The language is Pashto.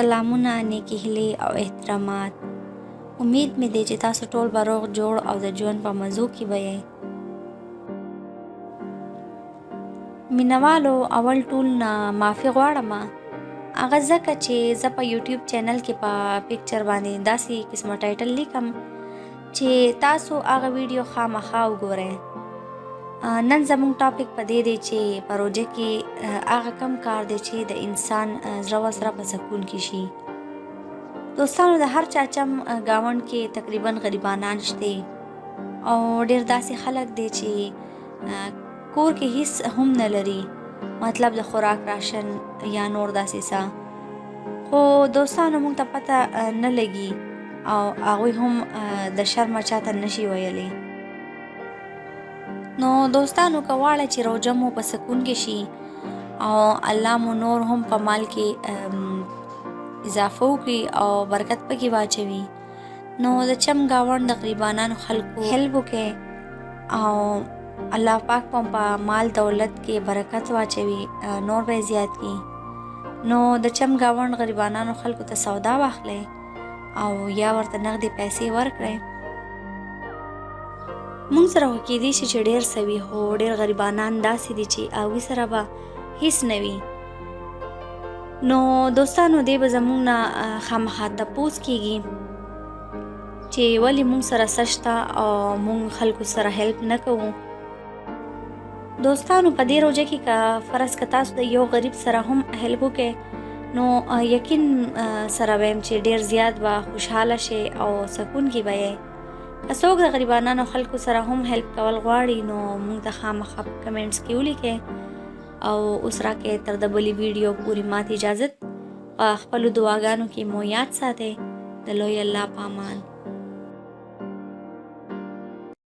سلامونه، نیکې هیلې او احترامات. امید مې دی چې تاسو ټول به روغ جوړ او د ژوند په مزو کې به یئ. مینوالو، اول ټول نه معافي غواړم، هغه ځکه چې زه په یوټیوب چینل کې په پکچر باندې داسې قسمه ټایټل لیکم چې تاسو هغه ویډیو خامخا وګورئ. نن زموږ ټاپک په دې دی چې په روژه کې هغه کم کار دی چې د انسان زړه ورسره په سکون کې شي. دوستانو، د هر چا چم ګاونډ کې تقریبا غریبانان شته او ډیر داسې خلک دي چې کور کې هیڅ هم نه لري، مطلب د خوراک راشن یا نور داسې څه. خو دوستانو، موږ ته پته نه لګي او هغوی هم د شرمه چاته نشي ویلی. نو دوستانو، که غواړئ چې روژه مو په سکون کې شي او الله مو نور هم په مال کې اضافه وکړي او برکت پکې واچوي، نو د چم ګاونډ د غریبانانو خلکو هیلپ وکړئ او الله پاک په مال دولت کې برکت واچوي، نور به زیات کړي. نو د چم ګاونډ غریبانانو خلکو ته سودا واخلئ او یا ورته نغدې پیسې ورکړئ. مونږ سره خو کېدی شي چې ډېر څه وي، خو ډېر غریبانان داسې دي چې هغوی سره به هیڅ نه وي. نو دوستانو، دی به زمونږ نه خامخا تپوس کیږي چې ولې مونږ سره څه شته او مونږ خلکو سره هیلپ نه کوو. دوستانو، په دې روژه کې که فرض که تاسو د یو غریب سره هم هیلپ وکړئ، نو یقین سره وایم چې ډیر زیات به خوشحاله شئ او سکون کې به یئ. که څوک د غریبانانو خلکو سره هم هیلپ کول غواړي، نو مونږ ته خامخا په کمنټس کې ولیکئ. او اوس راکې تر د بلې ویډیو پورې ماته اجازت. په خپلو دعاګانو کې مو یاد ساتئ. د لوی الله په امان.